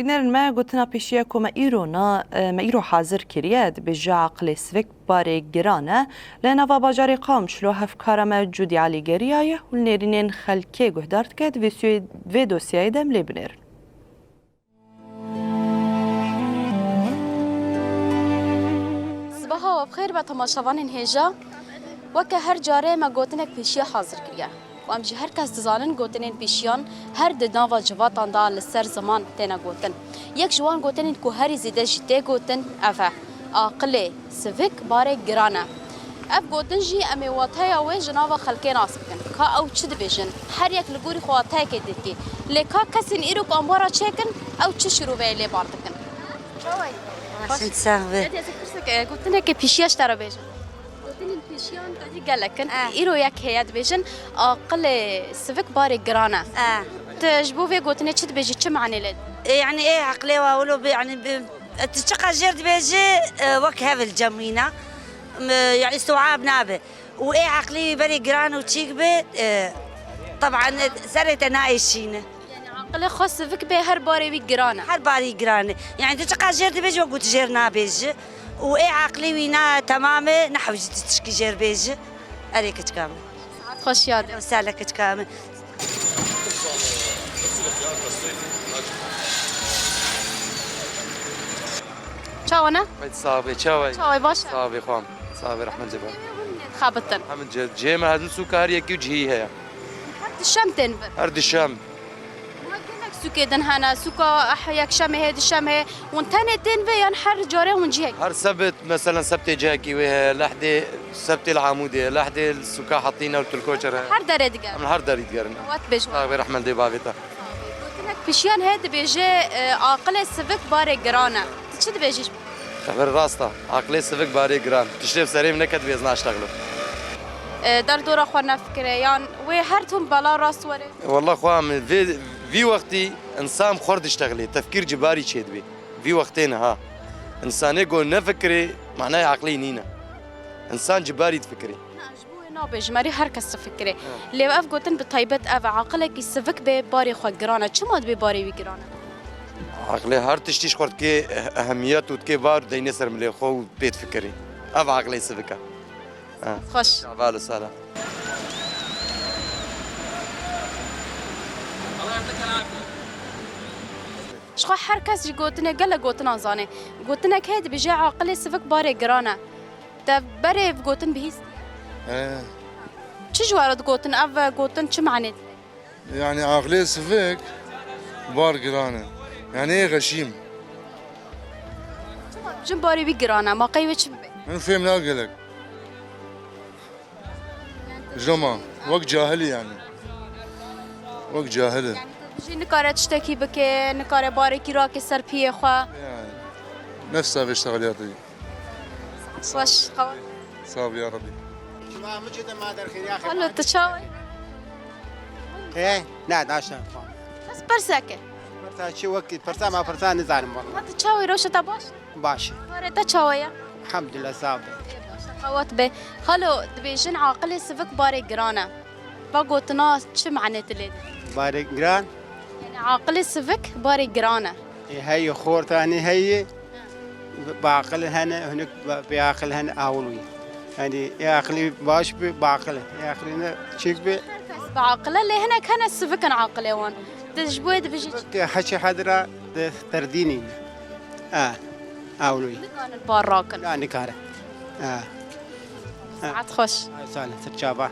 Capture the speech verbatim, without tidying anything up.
Bînerên me, gotina pêşiya ku me îro na, e, me îro hazir kiriye, dibêje aqilê sivik barê giran e. Li nava bajarê Qamişlo hevkara me Cûdî Elî geriyaye û li nêrînên xelkê guhdar dike, di vê suyê-, vê dosyayê de em lê binêrin. Sibaha we bi xêr be temaşevanên hêja. Weke her carê me gotinek pêşiya hazir kiriye. Û em jî her kes dizanin gotinên pêşiyan her di nava civatan de li ser ziman têne gotin. Yek ji wan gotinên ku herî zêde jî tê gotin ev e, aqilê sivik barê giran e. Ev gotin jî em ê wateya wê ji nava xelkê nas bikin. Ka ew çi dibêjin? Her yek li gorî xwe wateyekê dikê. Lê ka kesên îro ku em wan re çêkin, ew çi şîroveyê lê bar dikin? Çawa yî? Baş. Başin sax be. Hadi ez ê pirsek, e, gotinekê pêşiya ji te re bêjim. Gotinên pêşiyan tevî gelek in. Eh. Îro yek heye dibêjin, aqilê sivik barê giran e. Eh. Tu ji bo vê gotinê çi dibêjî, çi manê lê? E, yani, ê aqilê wa wilo bi, yani, bi, tu çiqas jêr dibêjî, e, wek hev li cem wî ne. M-, yani, istiwab nabe. Û ê aqilî wî berê giran û çîk be, e, teban, e, serê te naêşîne. Yani aqilê xwe sivik bê, her barê wî giran e. Her barî giran e. Yani tu çiqas jêr dibêjî, wek got jêr nabêjî. Û ê aqilî wî na temam e, nehewcî tu tişkî jêr bêjî. Erê kiçika min. Saet xweş yad e. Ew sale kiçika min. Çawa ne? Hayt sax be, çawa yî? Çawa yî, baş e? Sax be, xwam. Sax be, rehmet be. Xebitin. Hemin cê, cê me hezin sûka her yekî û cihî heye. Her dişem tên vir. Her dişem. Niha gelek sûkê din hene, sûka eh, yekşemê heye, dişemê heye. Hûn tenê tên vir yan her carê hûn cihek? Her sebit, meselen sebtê cihekî wê heye, lehdê sebtê li Amûdê, lehdê li sûka Hetîne û Tulkoçer heye. Her derê digerin. Em li her derî digerin. Wet bêj. Sax be, rehmet dê bavê te. Gotinek pişiyan heye dibêje, e, aqilê sivik barê giran e. Tu çi dibêjî ji bo? Xeber rast e. Aqilê sivik barê giran. Tiştê bi serê min neket bê ez naştexlim. E, derdora xwe nefikire, yan wê her tim bela rast were? Wallah xwe min vê, vî wextî insan xwe diştexilê, tefkîr cibarî çêdibê. Vî wextê niha. Însanê ku nefikirê, manayê aqilî nîne. Însan cibarî difikirê. Na, ji bo wê nabêjim, erê her kes difikirê. Ha. Lê ev gotin bi taybet ev e, aqilekî sivik bê, barê xwe giran e. Çima dibê barê wî giran e? Aqilê her tiştî ji xwe dikê ehemiyet û dikê bar, deynê ser milê xwe û pê difikirê. Ev aqilê sivik e. Ha. Xweş. Ava li sala. Ji xwe her kes jî gotinê gelek gotinan zanê. Gotinek heye dibêje aqilê sivik barê giran e. Te berê ev gotin bihîstiye? He. Çi ji we re digotin? Ev gotin çi manê dide? Yani aqilê sivik bar giran e. Yani ê xeşîm. Çima dibêjin barê wî giran e? Ma qey wê çi bibe? Min fêm nake gelek. Joma, wek cahilî yani. Wek cahil e. Jî nikare tiştekî bike, nikare barekî rake ser piyê xwe. Yani, nefsa vê ştexeliyatê. Xweş, xewa. Sağ ol ya Rabbi. Alo, tu çawa yî? He, ne, daşa. Bes pirseke. Pirsa çi wek, pirsa ma pirsa nizanim wek. Ha, tu çawa yî, rewşa te baş? Baş. Barê te çawa ye? Elhamdülillah, sağ ol. Qewet be. Xalo, dibêjin aqilê sivik barê giran e. Va gotina çi manê tu lê didî? Barê giran? Yani aqilê sivik barê giran e. E, heye xortanî heye. Bi aqil hene, hinek bi, bi aqil hene awil wî. Yani e aqilî baş bi, bi aqil. E aqilî ne çik bi. Bi aqil e, lê hinek hene sivik in aqilê wan. Tu ji bo wê dibêjî çi? Ki heçî hedra di qerdînî. E, awil wî. Nikarin bar rakin. Ya nikare. E. Saet xweş. Ay, sağ ol, sir çava.